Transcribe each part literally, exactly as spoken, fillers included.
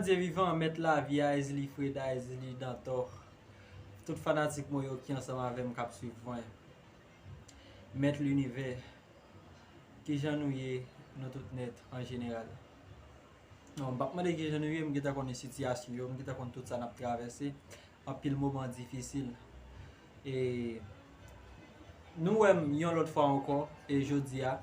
Dye vivan, mèt lavi a, Ezili Freda, Ezili Dantò, tout fanatik mwen yo ki ansanm avè m k ap swiv mwen. Mèt linivè, kijan nou ye, nou tout nèt an jeneral? Non, m p ap mande kijan nou ye, m gentan konnen sitiyasyon yo, m gentan konn tout sa n ap travèse. Anpil moman difisil. E nou wè m yon lòt fwa ankò, e jodi a,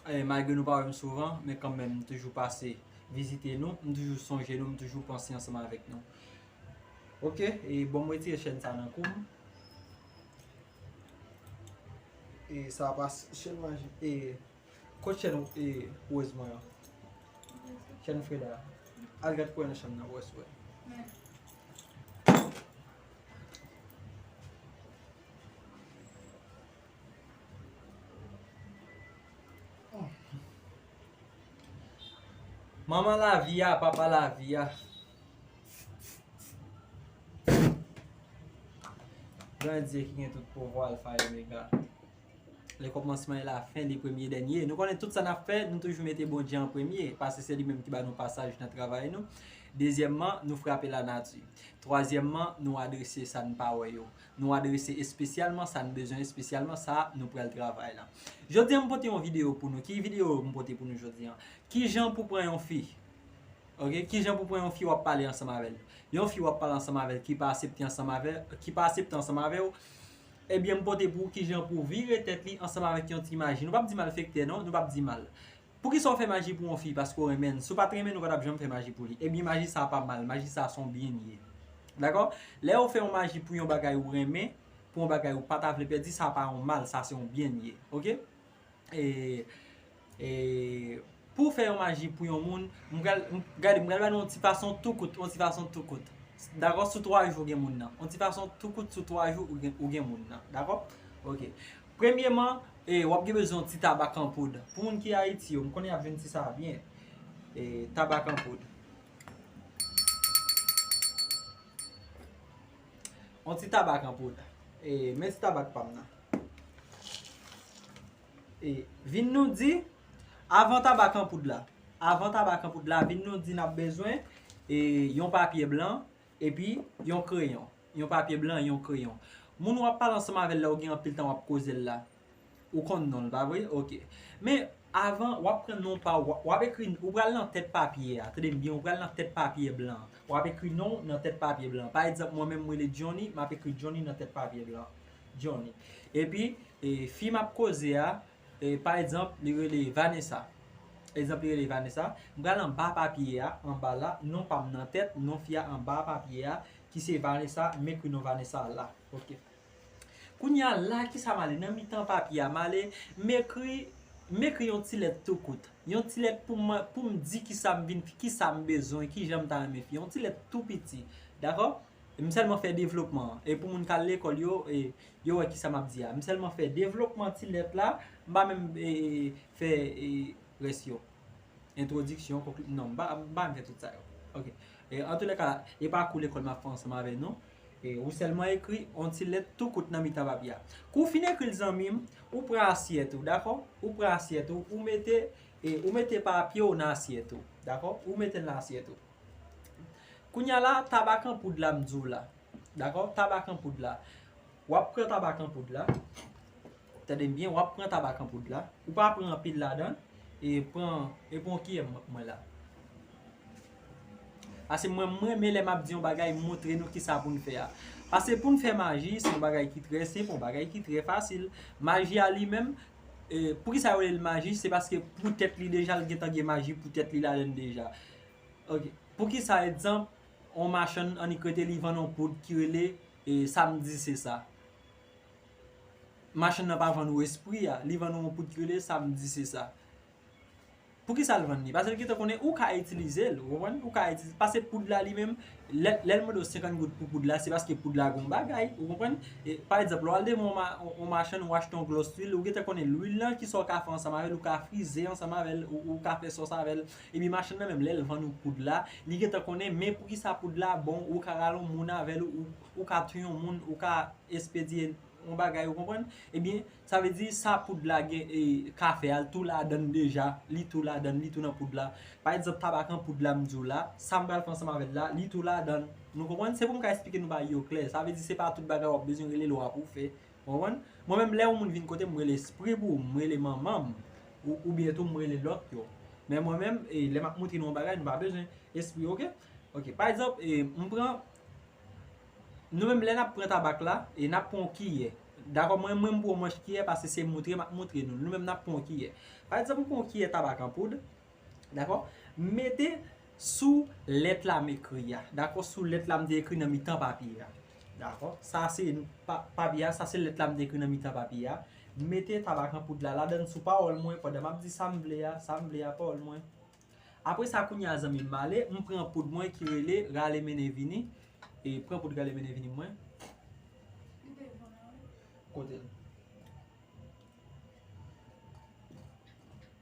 e malgre nou pa wè m souvan, men kanmenm m toujou pase vizite nou, m toujou sonje nou, m toujou panse ansanm avèk nou. Oke, e bon, m retire chèn sa nan kou m. E sa pa s-, chèn manje, e kot chèn, e, Rose mwen an? Chèn Freda. Al gad kouwè nan chanm nan, Rose, wè. Manman lavi a, papa lavi a. Gran Dye ki gen tout pouvwa, Alfa e Omega. Le kòmansman e la fen, le premye dènye. Nou konnen tout sa n ap fè, nou toujou mete Bondye an premye, paske se li menm ki ba nou pasaj nan travay nou. Dezyèmman, nou frape lanati. Twazyèmman, nou adrese sa n pa wè yo. Nou adrese espesyalman sa n bezwen, espesyalman sa nou pral travay la. Jodi a, m pote yon videyo pou nou. Ki videyo m pote pou nou jodi a? Kijan pou pran yon fi? Oke, kijan pou pran yon fi w ap pale ansanm avè l? Yon fi w ap pale ansanm avè l ki pa aksepte ansanm avè, ki pa aksepte ansanm avè w, ebyen, m pote pou ou kijan pou vire tèt li ansanm avèk yon ti maji. Nou p ap di malfektè non, nou p ap di mal. Poukisa w fè maji pou yon fi? Paske w renmen l. Si w pa t renmen l, ou pa t ap janm fè maji pou li. Ebyen, maji sa a pa mal, maji sa a se yon byen li ye. Dakò? Lè w fè yon maji pou yon bagay ou renmen, pou yon bagay ou pa ta vle pèdi, sa pa yon mal, sa se yon byen li ye. Oke? E, e, pou w fè yon maji pou yon moun, m pral, m, gade, m pral ba nou yon ti fason tou kout, yon ti fason tou kout. Dakò, sou twa jou ou gen moun nan. Yon ti fason tou kout sou twa jou ou gen, ou gen moun nan. Dakò? Oke. Premyeman, e, w ap gen bezwen yon ti tabak an poud. Pou moun ki Ayiti yo, m konnen y ap jwenn ti sa a byen. E, tabak an poud. Yon ti tabak an poud. E, men ti tabak pa m nan. E, vin nou di, avan tabak an poud la, avan tabak an poud la, vin nou di n ap bezwen, e, yon papye blan, epi yon kreyon. Yon papye blan, yon kreyon. Moun w ap pale ansanm avè l la, ou gen anpil tan w ap koze l la. Ou konn non l, pa vre? Oke. Men, avan, w ap pran non pa w, w ap ekri, ou pral nan tèt papye a. Tande m byen, ou pral nan tèt papye blan. W ap ekri non w nan tèt papye blan. Pa egzanp, mwen menm, m rele Johnny, m ap ekri Johnny nan tèt papye blan. Johnny. Epi, e, fi m ap koze a, e, pa egzanp, li rele Vanessa. Egzanp, li rele Vanessa. M pral anba papye a, anba la, non pa m nan tèt, non fi a anba papye a, ki se Vanessa, m ekri non Vanessa la. Oke. Kounye a la, kisa m ale? Nan mitan papye a, m ale, m ekri, m ekri yon ti lèt tou kout. Yon ti lèt pou m, pou m di kisa m vin, kisa m bezwen, kijan m ta renmen fi. Yon ti lèt tou piti. Dakò? M sèlman fè devlopman an. E pou moun k al lekòl yo, e, yo wè kisa m ap di a. M sèlman fè devlopman ti lèt la, m pa menm, e, fè, e, rès yo. Entwodiksyon, konkli-, non, m pa, m pa menm fè tout sa yo. Oke. E, antoulèka, e pa kou lekòl m ap fè ansanm avè nou. E, ou sèlman ekri yon ti lèt tou kout nan mitan papye a. Kou w fin ekri l, zanmi m, ou pran asyèt ou, dakò? Ou pran asyèt ou, ou mete, e, ou mete papye w nan asyèt ou, dakò? Ou mete l nan asyèt ou. Kounye a la, tabak an poud la m di w la. Dakò? Tabak an poud la. W ap pran tabak an poud la. Tande m byen, w ap pran tabak an poud la. Ou pa pran anpil ladan l. E pran, e pran yon kiyè m-, mwen la. Paske mwen, mwen renmen lè m ap di yon bagay, montre nou kisa pou n fè a. Paske pou n fè maji, se yon bagay ki trè senp, yon bagay ki trè fasil. Maji a li menm, e, poukisa yo rele l maji? Se paske pou tèt li deja, l gentan gen maji pou tèt li ladan l deja. Oke. Poukisa, egzanp, yon machann, annik rete, li vann yon poud ki rele, e, sa m di se sa. Machann nan pa vann ou espri a, li vann ou yon poud ki rele sa m di se sa. Poukisa l vann li? Paske l gentan konnen ou ka itilize l, ou konprann? Ou ka itilize, paske poud la li menm, lè, lè l mande w senkant goud pou poud la, se paske poud la gon bagay, ou konprann? E, pa egzanp, lè w al devan yon ma-, yon, yon machann, ou achte yon glòs lwil, ou gentan konnen lwil lan, kisa w ka fè ansanm avè l, ou ka frize ansanm avè l, ou, ou ka fè sòs avè l. Epi machann nan menm, lè l vann ou poud la, li gentan konnen, men poukisa poud la bon, ou ka rale yon moun avè l, ou, ou ka touye yon moun, ou ka espedye yon bagay, ou konprann? Ebyen, sa vle di sa poud la gen, e, ka fè a, l tou ladann deja, li tou ladann, li tou nan poud la. Pa egzanp, tabak an poud la, m di w la, sa m pral fè ansanm avè l la, li tou ladann. Nou konprann? Se pou m ka eksplike nou bagay yo klè. Sa vle di se pa tout bagay w ap bezwen rele lwa pou w fè. Ou konprann? Mwen menm, lè yon moun vin kote m, m rele espri pou ou, m rele manman m, ou, oubyen tou m rele lòt yo. Men mwen menm, e, lè m ap montre nou yon bagay, nou pa bezwen espri, oke? Oke, pa egzanp, e, m pran, nou menm lè n ap pran tabak la, e n ap pran yon kiyè. Dakò, mwen, mwen m pran yon manch kiyè paske se montre m ap montre nou. Nou menm n ap pran yon kiyè. Pa egzanp, m pran yon kiyè tabak an poud, dakò? M mete sou lèt la m ekri a. Dakò, sou lèt la m te ekri nan mitan papye a. Dakò? Sa se pa, papye a, sa se lèt la m te ekri nan mitan papye a. M mete tabak an poud la ladann sou pawòl mwen, pandan m ap di sa m vle a, sa m vle a, pawòl mwen. Apre sa, kounye a, zanmi m, m ale, m pran poud mwen ki rele Rale Mennen Vini. E pran poud Rale Mennen Vini mwen. Kote l?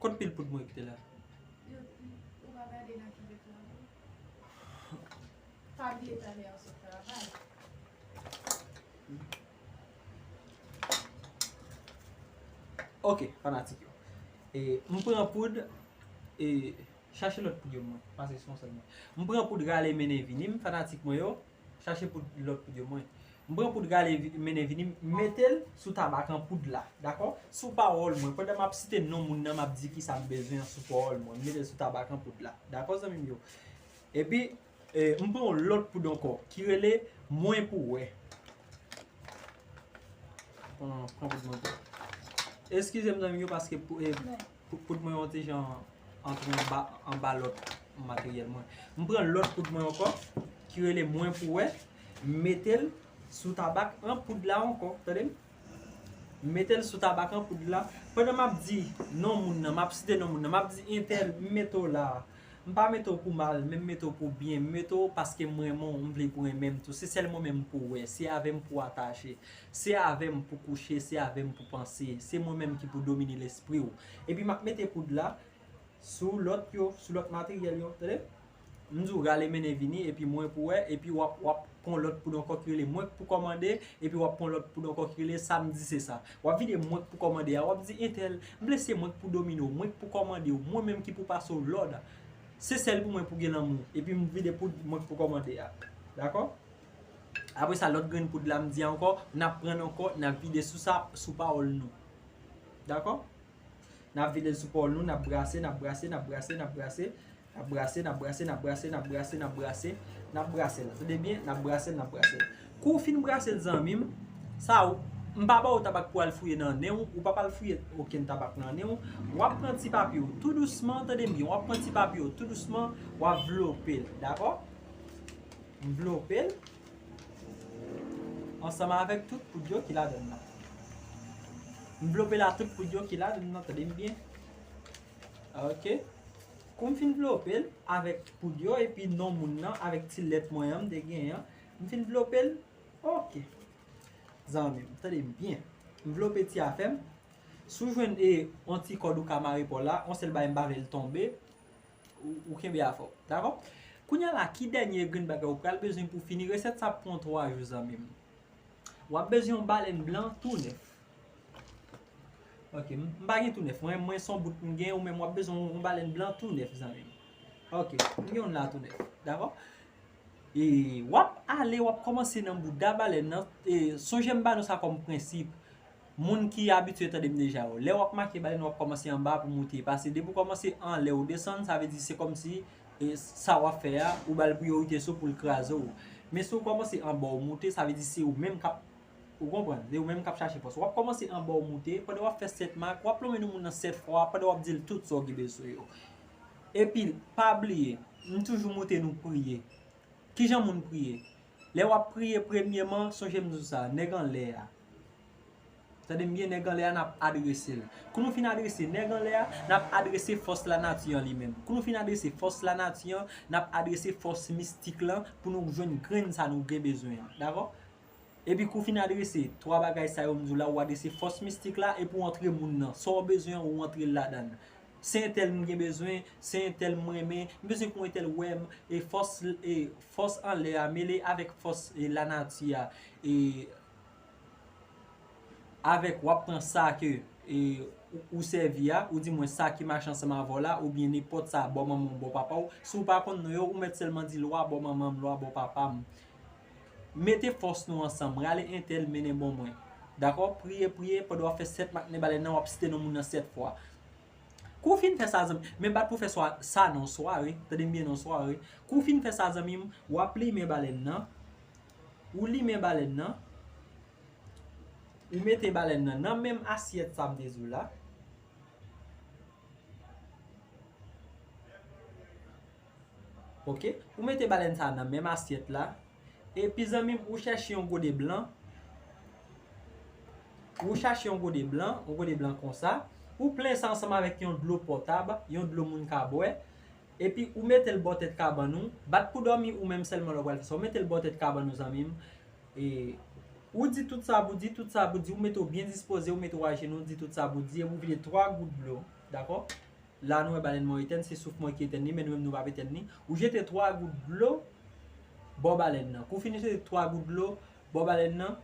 Kot pil poud mwen ki te la? Yo, ou pa gade nan kivèt la, non? Pa bliye talè a w sot travay. Ok, fanatik yo. E, m pran poud, e, chache lòt poud yo mwen, paske se yon sèl mwen. M pran poud Rale Mennen Vini m, fanatik mwen yo, chache poud, lòt poud yo mwen. M pran poud Rale vi-, Mennen Vini m, mete l sou tabak an poud la, dakò? Sou pawòl mwen, pandan m ap site non moun nan, m ap di kisa m bezwen an sou pawòl mwen, m mete l sou tabak an poud la, dakò, zanmi m yo? Epi, e, m pran yon lòt poud ankò, ki rele Mwen pou wè. Pran, pran poud mwen ankò. Eskize m, zanmi yo, paske pou, e, pou, poud mwen yon ti jan antre anba, anba lòt materyèl mwen. M pran lòt poud mwen ankò, ki rele Mwen pou wè, m mete l sou tabak an poud la ankò, tande m? M mete l sou tabak an poud la. Pandan m ap di non moun nan, m ap site non moun nan, m ap di entèl, m mete w la. M pa mete w pou mal, men m mete w pou byen. M mete w paske m renmen w, m vle pou renmen m tou. Se sèl mwen menm pou w wè, se avè m pou w atache. Se avè m pou kouche, se avè m pou panse. Se mwen menm ki pou domine lespri w. Epi m ap mete poud la sou lòt yo, sou lòt materyèl yo, tande? M di w rale mennen vini, epi mwen pou wè, epi w ap, w ap pran lòt poud ankò ki rele mwen k pou kòmande, epi w ap pran lòt poud ankò ki rele sa m di se sa. W ap vide mwen k pou kòmande a, w ap di entèl, m vle se mwen k pou domine w, mwen k pou kòmande w, mwen menm ki pou pase w lòd. Se sèl pou mwen pou gen lanmou, epi m vide poud mwen k pou kòmande a. Dakò? Apre sa, lòt grenn poud la, m di ankò, n ap pran l ankò, n ap vide sou sa, sou pawòl nou. Dakò? N ap vide l sou pawòl nou, n ap brase, n ap brase, n ap brase, n ap brase. N ap brase, n ap brase, n ap brase, n ap brase, n ap brase, n ap brase l. Tande byen, n ap brase l, n ap brase l. Kou w fin brase l, zanmi m, sa w, m pa ba w tabak pou al fouye nan nen w, ou p ap al fouye okenn tabak nan nen w. W ap pran ti papye w tou dousman, tande m byen, w ap pran ti papye w tou dousman, w ap vlope l, dakò? M vlope l ansanm avèk tout poud yo ki ladann nan. M vlope l a tout poud yo ki ladann nan, tande m byen. Ok. Kou m fin vlope l avèk poud yo epi non moun nan avèk ti lèt mwen an m te genyen an, m fin vlope l. Ok. Zanmi m, tande m byen. M vlope ti afè m. Si w jwenn e yon ti kòd ou ka mare pa w la, yon sèl bagay m pa vle l tonbe. Ou, ou kenbe afè w. Dakò? Kounye a la, ki dènye grenn bagay ou pral bezwen pou fini resèt sa ap pran twa jou, zanmi m? W ap bezwen yon balèn blan tou nèf. Ok, m, m pa gen tou nèf. Mwen, mwen se yon bout m gen, ou menm w ap bezwen yon balèn blan tou nèf, zanmi m. Ok, m gen youn la tou nèf. Dakò? E w ap ale, w ap kòmanse nan bouda balèn nan. E sonje m ba nou sa kòm prensip. Moun ki abitye tande m deja yo, lè w ap make balèn, w ap kòmanse anba pou moute. Paske depi w kòmanse anlè ou desann, sa vle di se kòmsi, e, sa w ap fè a, ou ba l priyorite sou pou l kraze w. Men si w kòmanse anba ou moute, sa vle di se ou menm k ap, ou konprann, se ou menm k ap chache fòs. W ap kòmanse anba ou moute, pandan w ap fè sèt mak, w ap lonmen nou moun nan sèt fwa, pandan w ap di l tout sa w gen bezwen yo. Epi, pa bliye, m toujou montre nou priye. Kijan moun priye? Lè w ap priye, premyeman, sonje m di w sa, nèg anlè a. Tande m byen, nèg anlè a, n ap adrese l. Kou nou fin adrese nèg anlè a, n ap adrese fòs lanati an li menm. Kou nou fin adrese fòs lanati an, n ap adrese fòs mistik lan pou nou jwenn grenn sa nou gen bezwen an. Dakò? Epi kou w fin adrese twa bagay sa yo m di w la, ou adrese fòs mistik la, epi w antre moun nan. Sa w bezwen an, ou antre l ladan l. Se entèl m gen bezwen, se entèl m renmen, m bezwen pou entèl wè m, e fòs, e fòs anlè a mele avèk fòs, e, lanati a, e, Avèk w ap pran sa ke e, ou, ou sèvi a, ou di mwen sa ki mache ansanm avè w la, oubyen nenpòt sa, bò manman w, bò papa w. Si w pa konn non yo, ou mèt sèlman di Lwa, bò manman m, Lwa, bò papa m. Mete fòs nou ansanm, rale entèl mennen bon mwen. Dakò? Priye, priye, pandan w ap fè sèt mak nen balèn nan, w ap site non moun nan sèt fwa. Kou w fin fè sa, zanmi, men bat pou fè swa, sa nan sware, tande m byen nan sware. Kou w fin fè sa, zanmi m, w ap limen balèn nan. Ou limen balèn nan. Ou mete balèn nan nan menm asyèt sa m te di w la. Ok, ou mete balèn sa nan menm asyèt la. Epi zanmi m, ou chèche yon gode blan. Ou chache yon gode blan, yon gode blan konsa. Ou plen sa ansanm avèk yon dlo pòtab, yon dlo moun ka bwè. Epi ou mete l bò tèt kabann ou. Bat pou dòmi ou menm sèlman lè w pral fè sa. Ou mete l bò tèt kabann ou, zanmi m. E, ou di tout sa pou di, tout sa pou di, ou mete w byen dispoze, ou mete w ajenou, ou di tout sa pou di, epi ou vide twa gout dlo, dakò? La nou wè balèn mwen etèn, se souf mwen ki etèn li, men nou menm nou p ap etèn li. Ou jete twa gout dlo bò balèn nan. Kou w fin jete twa gout dlo bò balèn nan,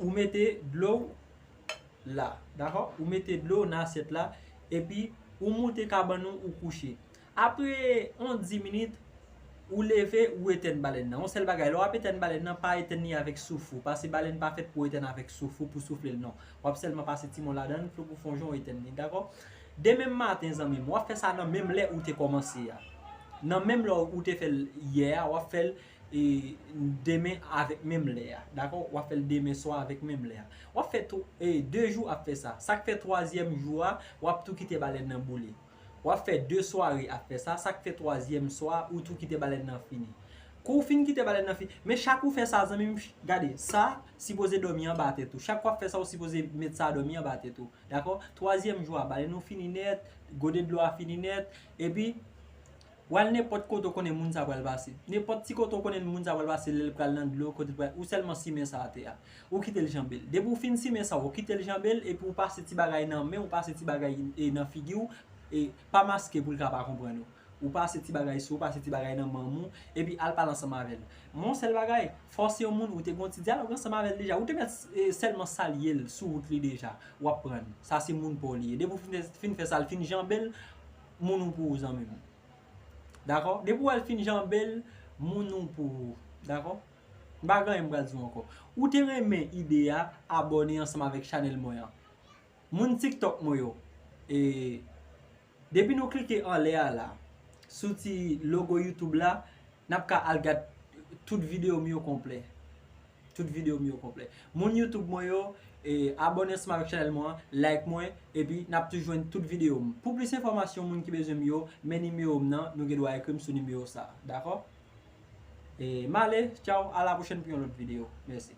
ou mete dlo w la, dakò? Ou mete dlo w nan asyèt la, epi ou moute kabann ou, ou kouche. Apre yon dis minit, ou leve, ou etèn balèn nan. Yon sèl bagay, lè w ap etèn balèn nan, pa etèn li avèk souf ou, paske balèn pa fèt pou etèn avèk souf ou, pou soufle l, non. W ap sèlman pase ti mo ladan l, pou fè yon jan w etèn li, dakò? Demen maten, zanmi m, w ap fè sa nan menm lè ou te kòmanse a. Nan menm lè ou te fè l yè a, w ap fè l e, demen avèk menm lè a, dakò? W ap fè l demen swa avèk menm lè a. W ap fè tou, e, de jou ap fè sa. Sa k fè twazyèm jou a, w ap tou kite balèn nan boule. W ap fè de sware ap fè sa. Sa k fè twazyèm swa, ou tou kite balèn nan fini. Kou w fin kite balèn nan fini, men chak ou fè sa, zanmi m, ch-, gade, sa sipoze dòmi anba tèt ou. Chak w ap fè sa, ou sipoze met sa dòmi anba tèt ou. Dakò? Twazyèm jou a, balèn ou fini nèt, gode dlo a fini nèt, epi w al nenpòt kote w konnen moun sa pral pase. Nenpòt ti kote w konnen moun sa pral pase, lè l pral nan dlo, kote l pral, ou sèlman simen sa atè a. Ou kite l janbe l. Depi w fin simen sa, ou kite l janbe l, epi w pase ti bagay nan men, ou pase ti bagay, e, nan figi w, e, pa maske pou l ka pa konprann ou. Ou pase ti bagay sou ou, pase ti bagay nan manm ou, epi al pale ansanm avè l. Men yon sèl bagay, fòse yon moun, ou te gen yon ti dyalòg ansanm avè l deja, ou te mèt, e, sèlman salye l sou wout li deja, w ap pran l. Sa se moun pa w li ye. Depi w fin, fin fè sa, l fin janbe l, moun ou pou ou, zanmi m. Dakò? Depi w wè l fin janbe l, moun ou pou ou. Dakò? M pa gen anyen m pral di w ankò. Ou te renmen ide a, abòne ansanm avèk chanèl mwen an. Moun TikTok mwen yo, e, depi nou klike anlè a la, sou ti logo YouTube la, n ap ka al gad tout videyo m yo konplè. Tout videyo m yo konplè. Moun YouTube mwen yo, e, abòne ansanm avèk chanèl mwen an, like mwen, epi n ap toujou jwenn tout videyo m. Pou plis enfòmasyon, moun ki bezwen m yo, men nimewo m nan, nou gen dwa ekri m sou nimewo sa a. Dakò? E, m ale, tchaw, a la pwochèn pou yon lòt videyo. Mèsi.